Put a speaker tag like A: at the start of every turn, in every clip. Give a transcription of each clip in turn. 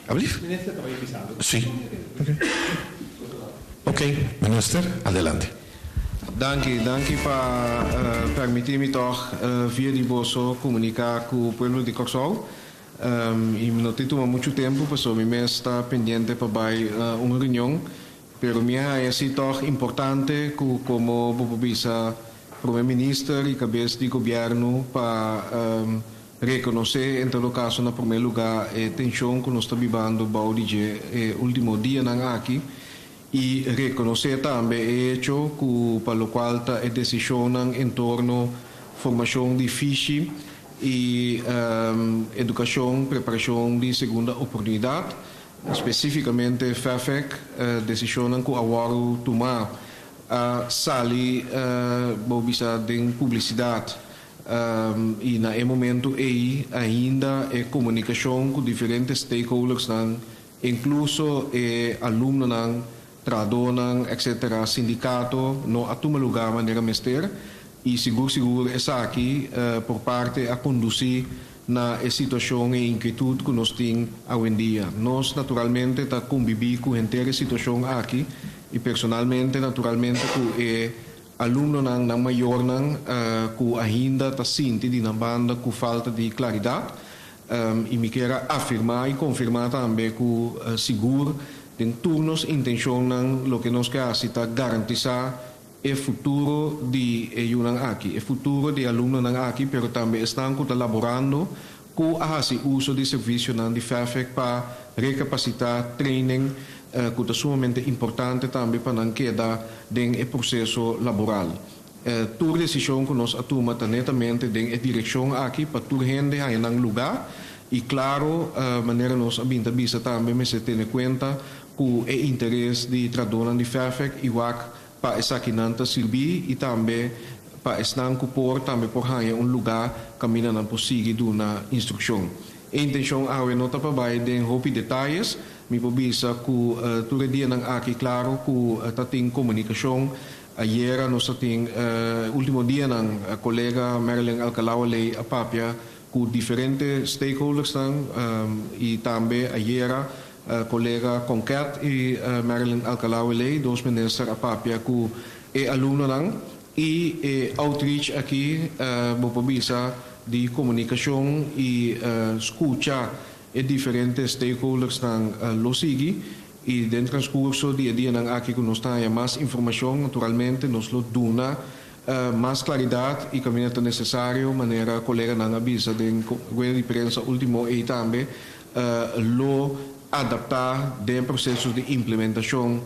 A: Alsjeblieft. Si. Ok, minister, adelante.
B: Danki, danki pa permití mi tòg via di boso komuniká ku pueblo di Kòrsou. I mi no tin tuma muchu tempu pasobra mi mes ta pendiente pa bai un reunion. Pero mi a haña si tòg importante ku komo bo por bisa Prome Minister i kabes di gobièrnu pa rekonosé en todo kaso na promé lugá e tenshon ku nos ta bibando bou di dje e último dianan aki i rekonosé tambe e echo ku pa lokual ta e desishonnan en torno formashon di fishi i edukashon preparashon di segunda oportunidat, spesífikamente FEFEK, desishonnan ku a wòrdu tumá a sali bo bisa den publisidat i na e momentu ei ainda e komunikashon ku diferente stakeholdersnan, inkluso e alumnonan, trahadónan, etcetera, sindikato, no a tuma lugá manera mester i sigur sigur esaki por parte a kondusí na e situashon e inkietut ku nos tin awendia. Nos naturalmente ta kombibí ku henter e situashon aki i personalmente naturalmente ku e alumnonan, nan mayornan ku ainda ta sinti di nan banda ku falta di klaridat. I mi kier a afirmá i konfirmá tambe ku sigur den tur nos intenshonnan loke nos ke hasi ta garantisá e futuro di e yunan aki, e futuro di e alumnonan aki, pero tambe esnan ku ta laborando ku a hasi uso di servisionan di FEFEK pa rekapasitá, training, ku ta sumamente importante tambe pa nan keda den e proseso laboral. Tur desishon ku nos a tuma ta netamente den e direkshon aki pa tur hende haña nan lugá i klaro, manera nos a bin ta bisa tambe mester tene kuenta ku e interes di trahadónan di FEFEK i wak pa esakinan ta sirbí i tambe pa esnan ku por tambe por haña un lugá kaminda nan por sigui duna instrukshon. E intenshon awe no ta pa bai den hopi detayes, mi por bisa ku tur e dianan aki klaro ku ta tin komunikashon. Ayera nos ta tin ultimo dianan kolega Marilyn Alcalá-Wallé a papia ku diferente stakeholdersnan i tambe ayera Kolega Konket i Marilyn Alcalá-Wallé, dos minister a papia ku e alumnonan i e outreach aki bo por bisa di komunikashon i skucha e diferente stakeholdersnan lo sigui i den transkurso di e dianan aki ku nos ta haña mas informashon naturalmente nos lo duna mas klaridat i kaminda ta nesesario manera koleganan a bisa den rueda di prensa ultimo ei tambe. Lo adaptá den proseso di implementashon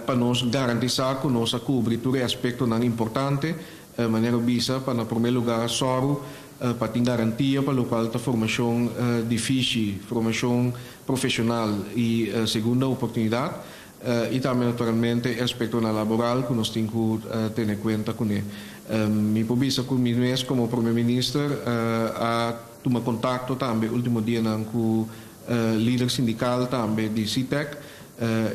B: pa nos garantisá ku nos a kubri tur e aspektonan importante, manera bisa pa na promé lugá sòru pa tin garantia pa lokual ta formashon di fishi, formashon profeshonal i segunda oportunidat i tambe naturalmente e aspektonan laboral ku nos tin ku tene kuenta kuné. Mi por bisa ku mi mes komo Prome Minister a Tuma kontakto tambe ultimo dianan ku lider sindikal tambe di SITEK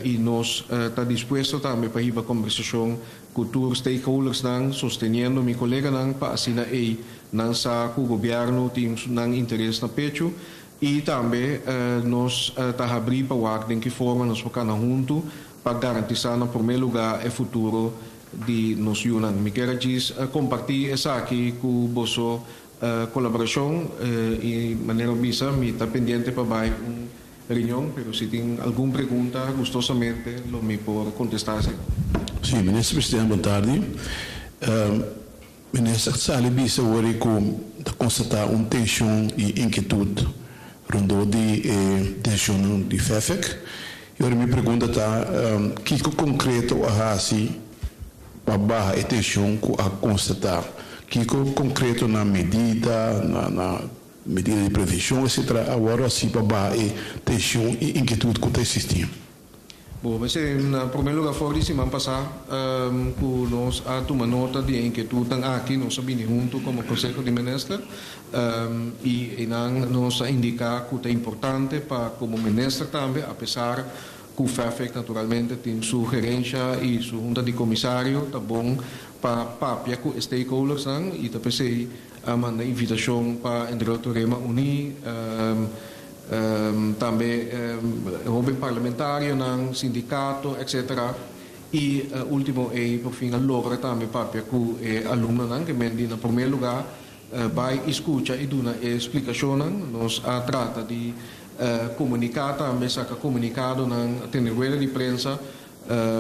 B: i nos ta dispuesto tambe pa hiba kombersashon ku tur stakeholdersnan sosteniendo mi koleganan pa asina ei nan sa ku gobièrnu tin nan interes na pechu i tambe nos ta habrí pa wak den ki forma nos por kana huntu pa garantisá na promé lugá e futuro di nos yunan. Mi kier a djis kompartí esaki ku boso Kolaborashon i manera bo bisa mi ta pendiente pa bai un reunion pero si tin algun pregunta gustosamente lo mi por kontestá esei.
A: Sí, Minister Presidente bon tardi. Minister sali bisa wor ku ta konstatá un tenshon i inkietut rondó di e desishonnan di FEFEK. I ora mi pregunta ta kiko konkreto a hasi Pa baha e tension cu a constata. Kico concreto na medida, na na medida di prevencion etc. A wordo haci pa baha e tension y inquietud cu ta existi?
B: Bo mester na prome lugar for di siman pasa cu nos a tuma nota di e inquietudnan aki, nos a bini hunto como Conseho di Minister y eynan nos a indica cu ta importante pa como Minister tambe apesar Ku FEFEK naturalmente tin su gerensha i su hunta di komisario, ta bon pa papia ku e stakeholdersnan i ta p'esei a manda invitashon pa entre otro Rema Uní, Tambe hoben parlamentarionan, sindikato, etc. I último ei por fin a logra tambe papia ku e alumnonan ke men di na promé lugá bai i skucha i duna e splikashonnan. Nos a trata di komuniká tambe, saka komunikadonan, tene rueda di prensa,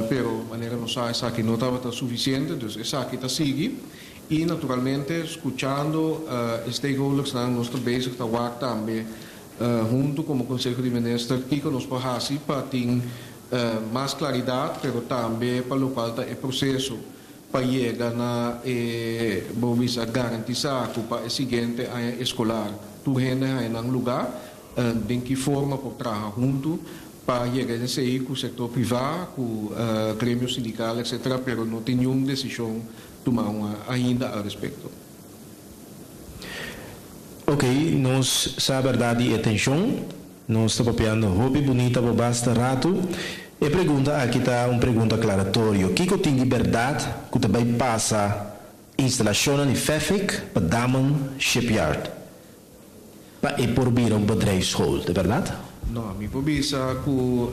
B: pero manera nos sa esaki no tabata sufisiente, dus esaki ta sigui. I naturalmente skuchando e stakeholdersnan nos ta bezig ta wak tambe huntu komo Konseho di Minister kiko nos por hasi pa tin mas klaridat pero tambe pa lokual ta e proseso pa yega na e bo bisa garantisá ku pa e siguiente aña eskolar tur hende haña nan lugá, den ki forma por traha huntu pa yega esei ku sektor privá, ku gremio sindikal etcetera pero no tin niun desishon tumá ainda al respekto.
C: Ok, nos sa berdad di e tension. Nos ta papiando hopi bunita pa basta ratu. E pregunta aki ta un pregunta aclaratorio. Kico tin di berdad cu ta bay pasa instalacionnan di FEFFIK pa Damen Shipyard pa e por bira un bedrijfsschool? Ta berdad?
B: No, mi por bisa cu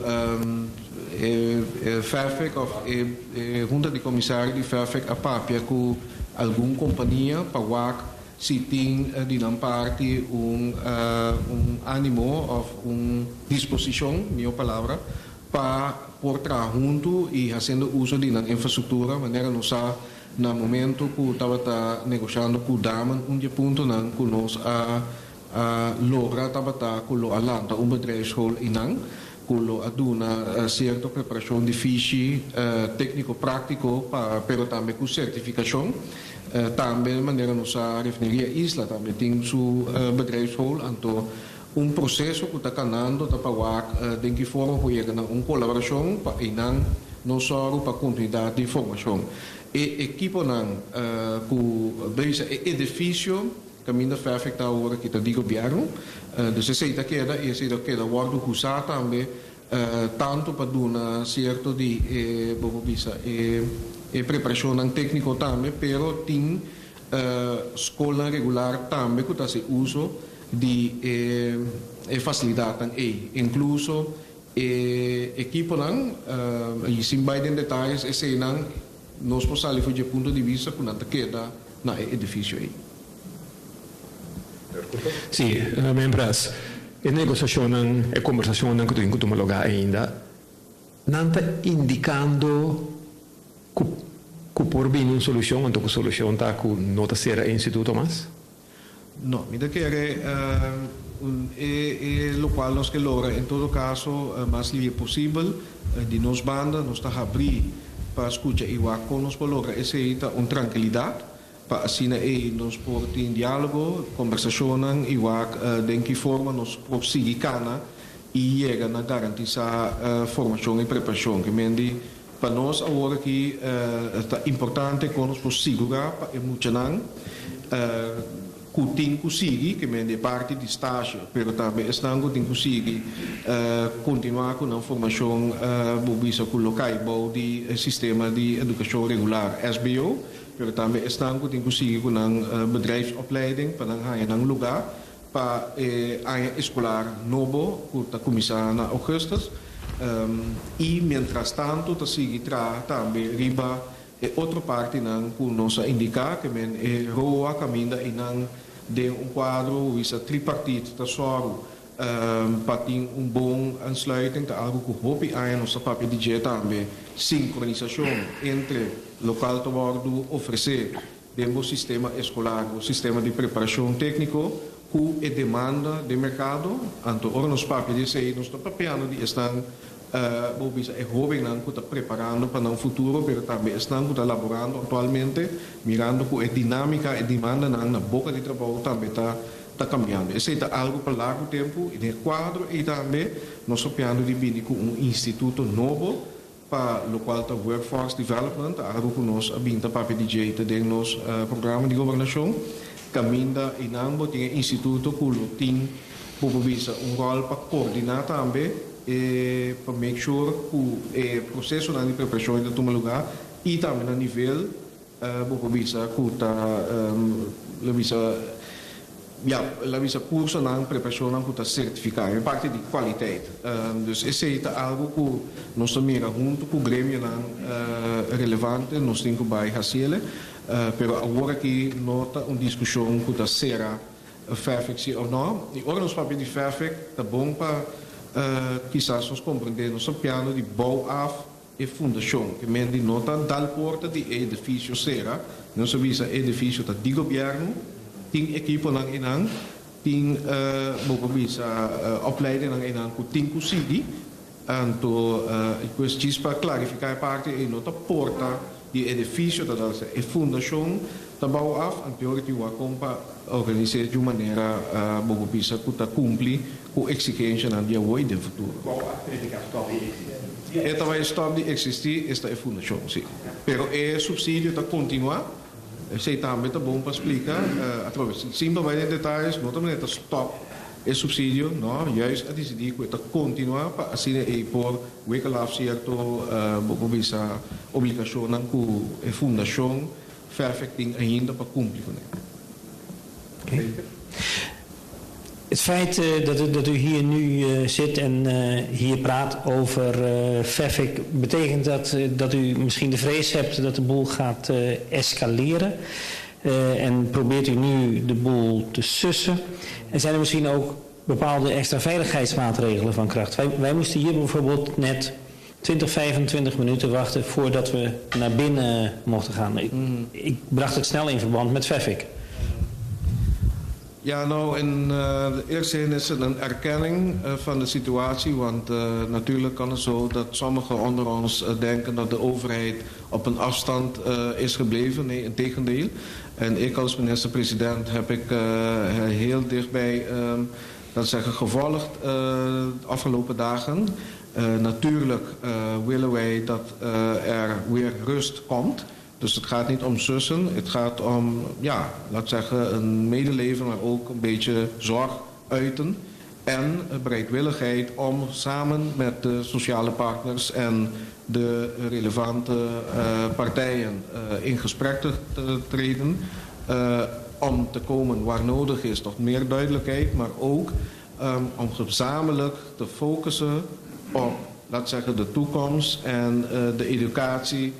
B: e FEFFIK of e Junta di Comisario di FEFFIK a papia cu algun compania pa wak Si tin di nan parti un un animo of un disposicion, miho palabra, pa por traha huntu y haciendo uso di nan infrastructura, manera nos sa na momento cu tabata negoshando cu Damen un di e puntonan cu nos a a logra tabata cu lo a lanta un bedrijfsschool eynan cu lo a duna cierto preparacion di fishi tecnico practico pa pero tambe cu certificacion. Tambe manera nos sa Refineria Isla tambe tin su bedrijfsschool anto un proceso cu ta canando ta pa wak den ki forma por yega na un colaboracion pa eynan nos sòru pa continuidad di formacion. E ekiponan cu bisa e edificio Kaminda Fafec ta awor aki ta di gobièrnu. Dus esei ta keda i esei ta keda wòrdu usá tambe tantu pa duna sierto di e bo por bisa e e preparashonnan tékniko tambe, pero tin skolnan regular tambe ku ta hasi uso di e e fasilidatnan ei, inkluso e ekiponan i sin bai den detayes eseinan Nos por sali for dje punto di bista ku nan ta keda na e edifisio ei.
D: Sí, mientras e negosiashonnan, e kombersashonnan ku tin ku tuma lugá ainda, nan ta indikando ku ku por bini un solushon, anto ku solushon ta ku no ta sera e instituto mas?
B: No, mi ta kere e lokual nos ke logra en todo kaso mas lihe posibel. Di nos banda nos ta habrí pa skucha i wak kon nos por logra esei ta un trankilidat pa asina ei nos por tin diálogo, kombersashonnan i wak den ki forma nos por sigui kana i yega na garantisá formashon i preparashon. Ke men di pa nos awor aki ta importante kon nos por sigurá pa e muchanan ku tin ku sigui, ke men di e parti di stasje, pero tambe esnan ku tin ku sigui kontinuá ku nan formashon bo bisa ku lo kai bou di e sistema di edukashon regular, SBO, pero tambe esnan ku tin ku sigui ku nan bedrijfsopleiding pa nan haña nan lugá Pa e aña eskolar nobo ku ta kuminsá na ougùstùs i mientrastantu ta sigui traha tambe riba e otro partinan ku nos a indiká, ke men e roa kaminda einan den un kuadro wisa tripartit ta sòru pa tin un bon aansluiting, ta algu ku hopi aña nos ta papia di dje tambe, sinkronisashon entre lokal ta wòrdu ofresé Den bo sistema eskolar, bo sistema di preparashon tékniko ku e demanda den merkado. Anto ora nos papia di esei nos ta papiando di esnan, bo bisa e hóbennan ku ta preparando pa nan futuro, pero tambe esnan ku ta laborando aktualmente, mirando ku e dinámika, e demandanan na boka di trabou tambe ta ta kambiando. Esei ta algu pa largu tempu i den e kuadro ei tambe nos papiando di bini ku un instituto nobo Pa lokual ta Workforce Development ta algu ku nos a bin ta papia di dje ta den nos programa di gobernashon. Kaminda einan bo tin e instituto ku lo tin bo por bisa un ròl pa koordiná tambe e pa make sure ku e prosesonan di preparashon ta tuma lugá i tambe na nivel bo por bisa ku ta lo bisa. Ja, laat bisa cursonan, preparacionnan cu ta certifica, e parti di kwaliteit. Dus esey ta algo cu nos ta mira hunto cu gremionan relevante, nos tin cu bay haciele. Pero awor aki no ta un discusion cu ta cera FEFFIK si of no. Y ora nos papia di FEFFIK, ta bon pa kisas nos comprende, nos ta papiando di bouw af e fundacion. Ke men di no ta dal porta di e edificio cera, nos a bisa e edificio ta di gobierno, tin ekiponan einan, tin bo por bisa opleidingnan einan cu tin cu sigui. Anto pues djis pa clarifica e parti ei no ta porta di e edificio ta dal e fundacion ta bou af, anto ora tin wak con pa organise di un manera bo por bisa cu ta cumpli cu exigencianan di awo y den futuro.
D: Bou af significa stop di existi?
B: E ta bay stop di existi, esta e fundacion, si. Pero e subsidio ta continua, esey tambe ta bon pa splica atrobe. Sin pa bay den detayes, no ta manera ta stop e subsidio, no, juist a dicidi cu e ta continua pa asina ey por wikkel af cierto, bo por bisa, obligacionnan cu e fundacion FEFFIK tin ainda pa cumpli cu ne.
E: Het feit dat u hier nu zit en hier praat over FEFFIK, betekent dat dat u misschien de vrees hebt dat de boel gaat escaleren? En probeert u nu de boel te sussen? En zijn er misschien ook bepaalde extra veiligheidsmaatregelen van kracht? Wij moesten hier bijvoorbeeld net 20, 25 minuten wachten voordat we naar binnen mochten gaan. Ik bracht het snel in verband met FEFFIK.
B: Ja, nou, in de eerste zin is het een erkenning van de situatie. Want natuurlijk kan het zo dat sommigen onder ons denken dat de overheid op een afstand is gebleven. Nee, integendeel. En ik als minister-president heb ik heel dichtbij, dat zeggen, gevolgd de afgelopen dagen. Natuurlijk willen wij dat er weer rust komt. Dus het gaat niet om sussen, het gaat om, ja, laat zeggen, een medeleven, maar ook een beetje zorg uiten. En bereidwilligheid om samen met de sociale partners en de relevante partijen in gesprek te treden. Om te komen waar nodig is tot meer duidelijkheid, maar ook om gezamenlijk te focussen op, laat zeggen, de toekomst en de educatie,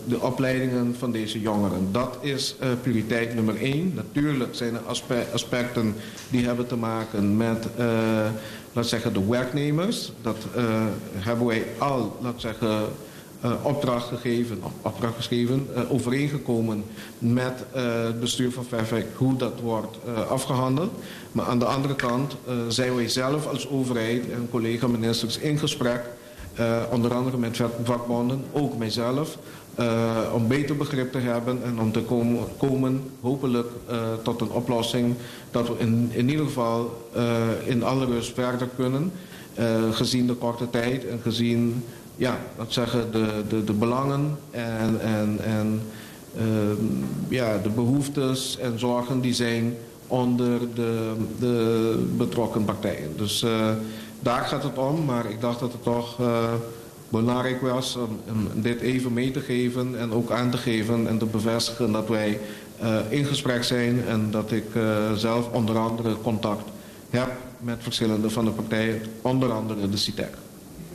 B: de opleidingen van deze jongeren. Dat is prioriteit nummer 1. Natuurlijk zijn er aspecten die hebben te maken met, laat zeggen, de werknemers. Dat hebben wij al, laat zeggen, opdracht gegeven, of opdracht geschreven, overeengekomen met het bestuur van FEFFIK hoe dat wordt afgehandeld. Maar aan de andere kant zijn wij zelf als overheid en collega-ministers in gesprek, onder andere met vakbonden, ook mijzelf, om beter begrip te hebben en om te komen hopelijk tot een oplossing dat we in ieder geval in alle rust verder kunnen, gezien de korte tijd en gezien, ja, laat zeggen, de belangen en de behoeftes en zorgen die zijn onder de betrokken partijen. Dus daar gaat het om, maar ik dacht dat het toch belangrijk was om dit even mee te geven en ook aan te geven en te bevestigen dat wij in gesprek zijn en dat ik zelf onder andere contact heb met verschillende van de partijen, onder andere de SITEK.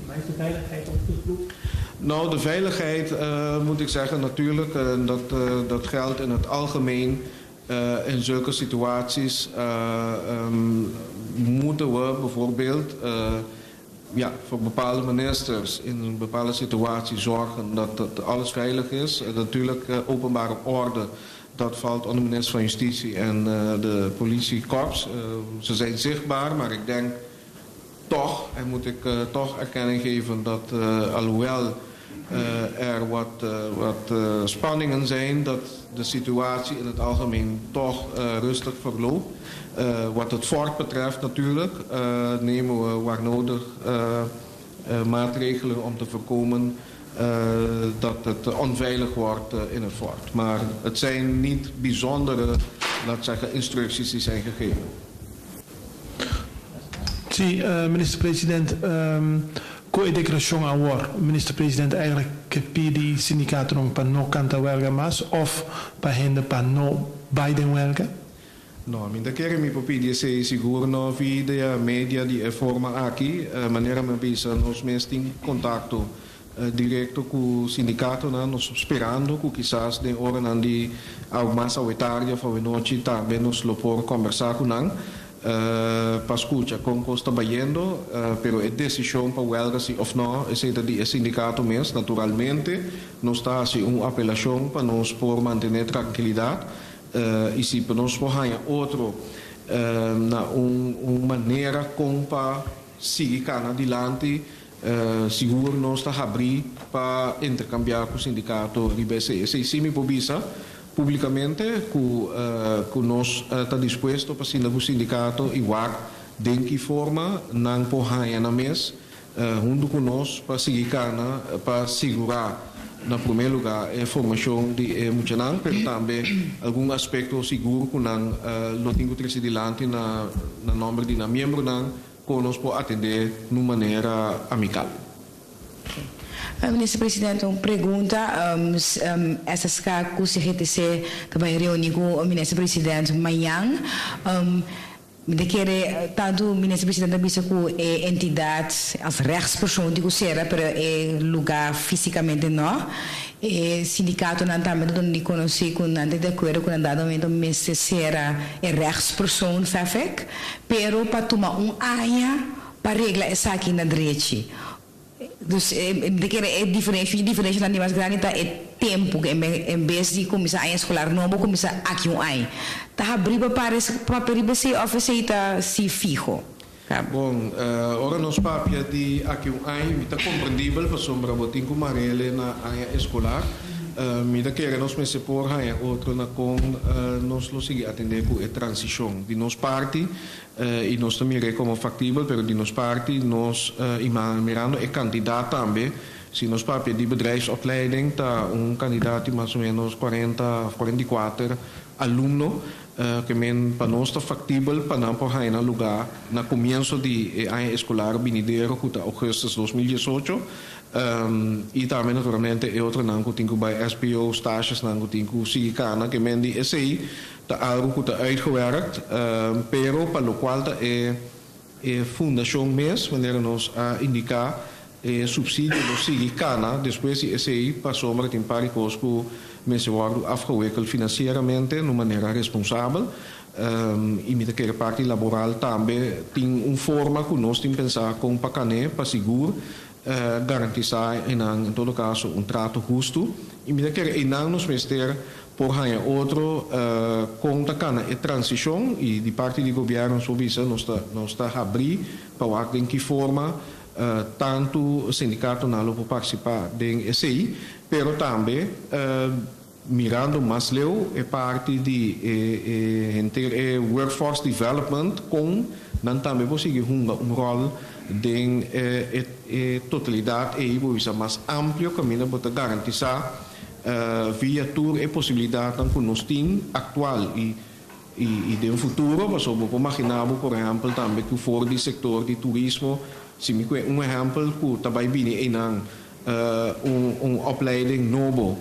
E: Maar is de veiligheid op de vloek?
B: De veiligheid moet ik zeggen natuurlijk, dat geldt in het algemeen. In zulke situaties moeten we bijvoorbeeld voor bepaalde ministers in een bepaalde situatie zorgen dat alles veilig is. Natuurlijk openbare orde, dat valt onder de minister van Justitie en de politiekorps. Ze zijn zichtbaar, maar ik denk toch, en moet ik toch erkenning geven dat alhoewel er wat spanningen zijn, dat de situatie in het algemeen toch rustig verloopt. Wat het fort betreft natuurlijk nemen we waar nodig maatregelen om te voorkomen dat het onveilig wordt in het fort. Maar het zijn niet bijzondere, laat zeggen, instructies die zijn gegeven.
F: Zie, minister-president, com a declaração a war, minister-president eigenlijk pede sindicato não para não cantar huelga mais of para renda para não Biden huelga?
B: No, mi ta kere mi por pidi esei sigur no via media di e forma aki. Manera mi a bisa, nos mes tin kontakto direkto ku sindikatonan. Nos sperando ku kisas den oranan di mas awe tardi òf awe nochi tambe nos lo por kòmbersá ku nan pa skucha kon kos ta bayendo. Pero e desishon pa wèlga si òf nò, esei ta di e sindikato mes. Naturalmente nos ta hasi un apelashon pa nos por mantené trankilidat. I si pa nos por haña otro na un un manera kon pa sigui kana dilanti, sigur nos ta habrí pa interkambiá ku sindikato riba esei. Esei sí mi por bisa públikamente ku ku nos ta dispuesto pa sinta ku sindikato i wak den ki forma nan por haña nan mes huntu ku nos pa sigui kana pa sigurá na promé lugá e formashon di e muchanan, pero tambe algun aspekto sigur ku nan lo tin ku trese dilanti na na nòmber di nan miembronan kon nos por atendé n'un manera amikal.
G: Minister Presidente, un pregunta. SSK ku CGTC ta bai reuní ku Minister President mañan. Mi ta kere tantu Minister Presidente a bisa ku e entidat as rechtspersoon tin ku sera pero e luga fisicamente no. E sindikatonan tambe ta duna di konosé ku nan ta di akuerdo ku na dado momento mester sera e rechtspersoon FEFEK pero pa tuma un aña pa regla esaki na drechi. Dus mi ta kere e diferensha, diferenshanan di mas grandi ta e tempu ku en bes di kuminsá aña eskolar nobo kuminsá aki un aña. Ta habrí pa pares papia riba esei òf esei ta si fiho?
B: Bon, ora nos papia di aki un aña mi ta komprendibel pasobra bo tin ku marele na aña eskolar. Mi ta kere nos mester por haña otro na kon nos lo sigui atendé ku e transishon. Di nos parti I nos ta mir'é komo faktibel, pero di nos parti nos mirando e kantidat tambe, si nos papia di bedrijfsopleiding ta un kantidat di mas o menos kuarenta òf 44 alumno, ke men pa nos ta faktibel pa nan por haña nan lugá na komienso di e aña eskolar binidero ku ta ougùstus 2018. I tambe naturalmente e otronan ku tin ku bai SBO, stashesnan ku tin ku sigui kana, ke men di esei Ta algo cu ta uitgewerkt, pero pa locual ta e e fundacion mes, manera nos a indica, e subsidio lo sigui cana despues di esey pasobra tin par di cos cu mester wordo afgewikkeld financieramente na un manera responsabel y mi ta kere parti laboral tambe tin un forma cu nos tin pensa con pa cane pa sigur garantisa eynan en todo caso un trato husto y mi ta kere eynan nos mester por haña otro kon ta kana e transishon i di parti di gobièrnu nos por bisa nos ta nos ta habrí pa wak den ki forma tantu sindikatonan lo por partisipá den esei pero tambe mirando mas leu e parti di e e henter e workforce development kon nan tambe por sigui hunga un ròl den e e totalidat ei por bisa mas amplio kaminda bo ta garantisá Via tur e posibilidatnan ku nos tin aktual i i den futuro, pasobra bo por maginá bo por ehèmpel tambe ku for di sektor di turismo, si mi kue un ehèmpel ku ta bai bini einan un un opleiding nobo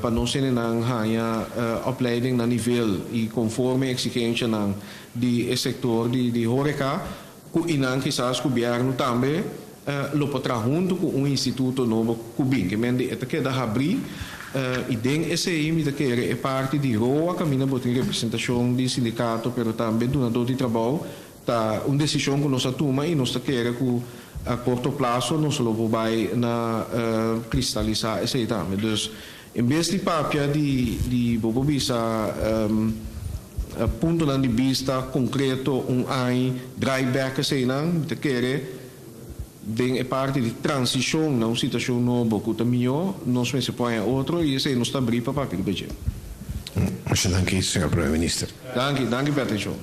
B: pa nos hendenan haña opleiding na nivel i konforme eksigenshanan di e sektor di di horeka, Ku inan kisas gobièrnu tambe lo por traha huntu ku un instituto nobo ku bin. Ke men di e ta keda habrí i den esei mi ta kere e parti di roa kaminda bo tin representashon di sindikato pero tambe dunadó di trabou ta un desishon ku nos a tuma i nos ta kere ku a korto plaso nos lo por bai na kristalisá esei tambe. Dus En bes di papia di di bo por bisa puntonan di bista konkreto un ai draai bek eseinan, mi ta kere den e parti di transishon na un situashon nobo ku ta mihó, nos mester por haña otro i esei nos ta abrí pa papia riba dje.
C: Masha danki, señor Primer Minister.
B: Danki, danki pa e atenshon.